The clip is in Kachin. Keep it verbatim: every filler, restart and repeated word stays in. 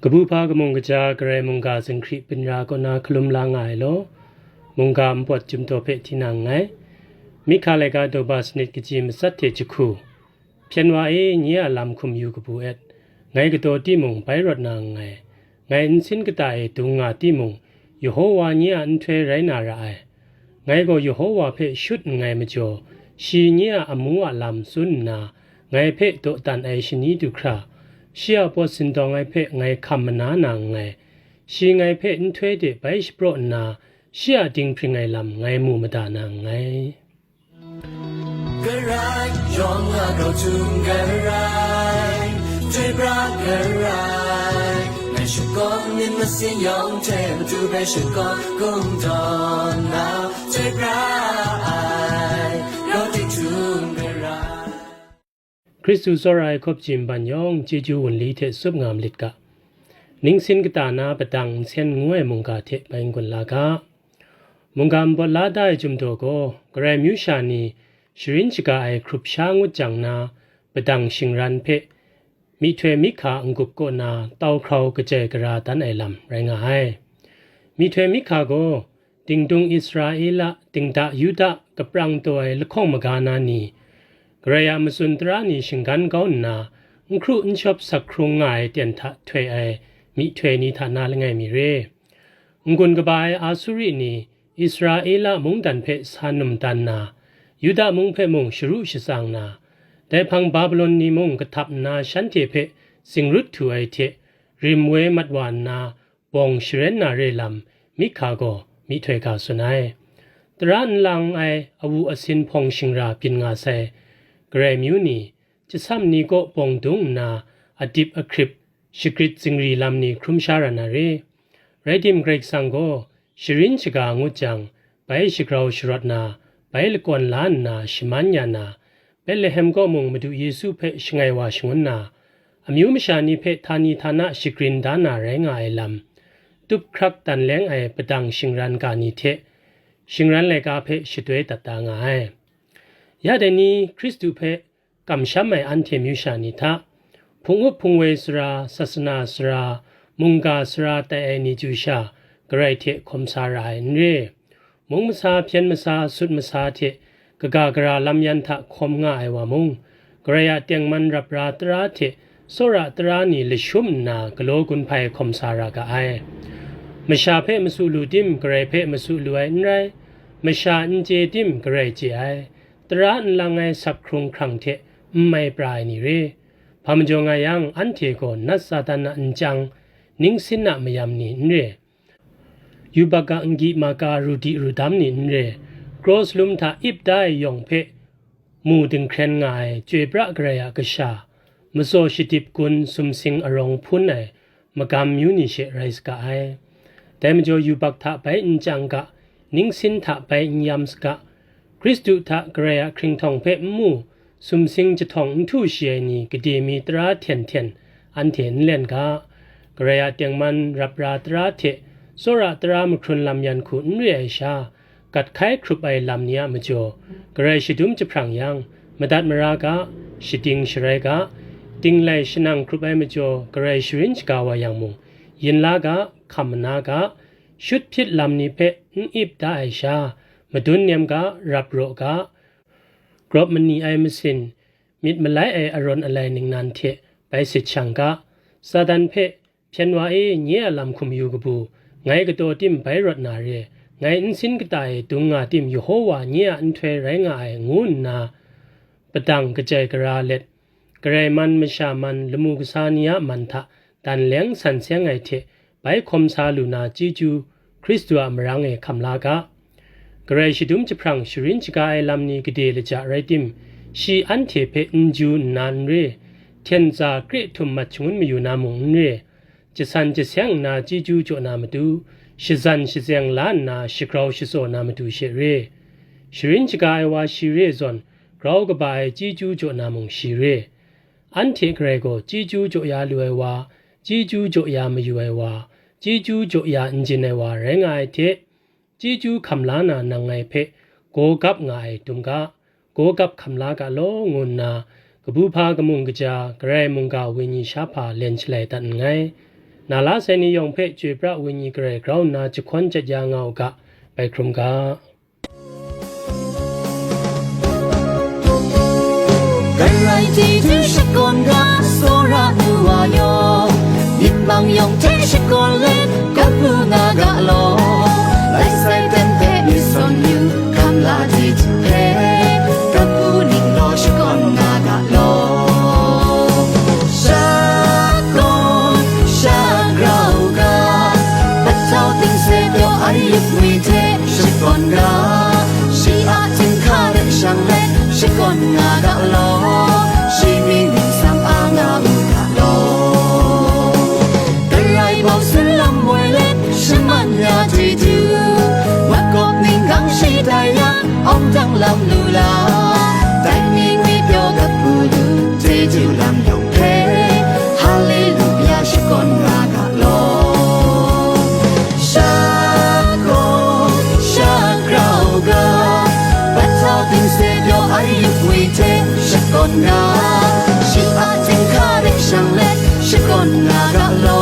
Kabu hpa kamung kaja Karai mungga zinghkri byin ra kaw na hkalum la nga ai law, mungga npawt chyum daw hpe tinang nngai. Mihka laika daw ba sanit kaji matsat hte jahku. Hpyen wa e, nye a lam hkum yu kabu et. Ngai gadaw timung, bai rawt na nngai. Ngai nsin kata e dung nga timung, Yehowa nye a nhtoi rai na ra ai. Ngai gaw Yehowa hpe shut nngai majaw, shi nye a amu a lam tsun nna, ngai hpe dawdan ai shani du hkra, shi a pawt sindawng ai hpe ngai hkam mana na nngai. Shi ngai hpe nhtoi de bai shapraw nna, shi a dinghpring ai lam ngai mu mada na nngai. Karai yawng a grau htum karai, chyoi pra karai, ngai shakawn myit masin yawng hte matu bai shakawn kungdawn na, chyoi pra ai, grau ting htum karai. Hkristu tsawra ai hkawp jim ban yawng chyeju wunli hte tsup nga malit ga. Ningsin kata na padang nsen ngu ai mungga hte bai n-gun la ga. Mungga npawt la da ai chyum daw gaw, Karai amyu sha ni sharin shaga ai hkrup sha ngut jang na, padang shingran hpe myihtoi myit hka n-gup kaw na tau hkrau kajai gara dan ai lam rai nga ai. Myihtoi myit hka gaw, dingdung Israela, dingda Yuda, kaprang taw ai lahkawng maga na ni, Karai a matsun tara ni shinggan kau nna, n hkru n shawp sak hkrung nga ai ten hta htoi ai myihtoi ni hta na langai mi re. N-gun kaba ai Asuri ni Israela mungdan hpe sa num dan na, Yuda mung hpe mung sharu shatsang na, dai hpang Babilon ni mung kahtap nna shanhte hpe zingrut htu ai hte, rim woi mat wa nna, bawng sharen na re lam, Mihka gaw myihtoi ga tsun ai. Tara nlang ai awu asin hpawng shingra byin nga sai, Karai amyu ni, chyasam ni kaw bawng dung nna, adip ahkrip, shagrit zingri lam ni hkrum sha ra na re. Rai tim, Karai Kasang gaw sharin shaga ngut jang, bai shagrau sharawt na, bai lakawn la nna shaman ya na, Betlehem kaw mung Madu Yesu hpe shangai wa shangun na, amyu masha ni hpe htani htana shagrin da na rai nga ai lam, tup hkrak dan leng ai padang shingran ga ni hte shingran laika hpe shatoi dat da nga ai. Ya dai ni Hkristu hpe kamsham ai anhte myu sha ni hta, hpung up hpung woi sara, sasana sara, mungga sara tai ai ni chyu sha, Karai hte hkawm sa ra ai n re. Mung masa, hpyen masa, sut masa hte kaga gara lam yan hta hkawm nga ai wa mung, Karai a tengman rap ra tara hte tsawra tara ni lashum nna galaw gun hpai hkawm sa ra ga ai. Masha hpe masu lu tim, Karai hpe masu lu ai n rai, masha n chye tim, Karai chye ai, tara n lang ai sak hkrung hkrang hte n mai pra ai ni re. Hpa majaw nga yang, anhte gaw nat Satan a nchyang, ningsin a mayam ni n re. Yubak a n-gyi maka rudi rudam ni n re, kraw salum hta ip da ai yawng hpe mu dinghkren nga ai Chyoi pra Karai a kasha, matsaw shadip gun sumsing arawng hpun ai magam myu ni she rai saga ai. Dai majaw yubak hta bai n chyang ga, ningsin hta bai n yam saga, Hkristu hta Karai a hkringhtawng hpe n mu, sumsing jahtawng n htu shi ai ni gade mi tara hten hten anhte n len ga, Karai a tengman rap ra tara hte tsawra tara mahkrun lam yan hku n re ai sha, gat hkai hkrup ai lam ni a majaw, Karai shadum jahprang yang, madat mara ga, shading sharai ga, dinglai shanang hkrup ai majaw, Karai sharin shaga wa yang mung, yin la ga, hkam mana ga, shut hpyit lam ni hpe n ip da ai sha, madun nem ga, rap raw ga, grawp mani ai masin, myit malai ai arawn alai ningnan hte bai sit shang ga, Satan hpe, "Hpyen wa e, nye a lam hkum yu kabu, ngai kataw tim bai rawt na re, ngai nsin kata e dung nga tim, Yehowa nye a nhtoi rai nga ai," ngu nna, padang kajai gara let, Karai man, masha man, lamu kasa ni a man hta dan leng san seng ai hte bai hkawm sa lu na chyeju Hkristu a marang e hkam la ga. Karai shadum jahprang sharin shaga ai lam ni gade laja rai tim, shi anhte hpe n ju nna n re, hten tsa kre htum mat shangun mayu na mung n re, jasan jaseng nna chyeju jaw na matu, shazan shazeng la nna shagrau shatsaw na matu she re. Sharin shaga ai wa shi re zawn, grau kaba ai chyeju jaw na mung shi re. Anhte Karai gaw chyeju jaw ya lu ai wa, chyeju jaw ya mayu ai wa, chyeju jaw ya n jin ai wa rai nga ai hte, chyeju hkam la na nang ngai hpe gaw gap nga ai dum ga, gaw gap hkam la ga law, ngu nna, kabu hpa kamung kaja, Karai mungga wenyi sha hpa len shalai dat nngai. Na la sai ni yawng hpe chyoi pra ai wenyi garai grau nna jahkawn jat ya nga u ga, bai hkrum ga. Garai chyeju shakawn ga, tsawra nu wa yawng, myit mang yawng hte shakawn let, kabu nga ga law. Lai sai ten hpe myit sawn yu, hkam la chyeju hpe, kabu ning law shakawn nga ga law. Shakawn, shagrau ga, pahtau ting se pyaw ai yup ngwi hte shakawn ga, shi a htinghka hpe shang let shakawn nga ga law, shi mying ningsang a nga u ga law. Garai bau salam woi let shaman ya chyeju, makawp ninggang shi tai ya, awng dang lam lu la, dai ni ngwi pyaw gat hku lu, chyeju lam yawng hpe, Haleluya shakawn nga ga law. Shakawn, shagrau ga, pahtau ting se pyaw ai yup ngwi hte shakawn nga, shi a htinghka hpe shang let shakawn nga ga law.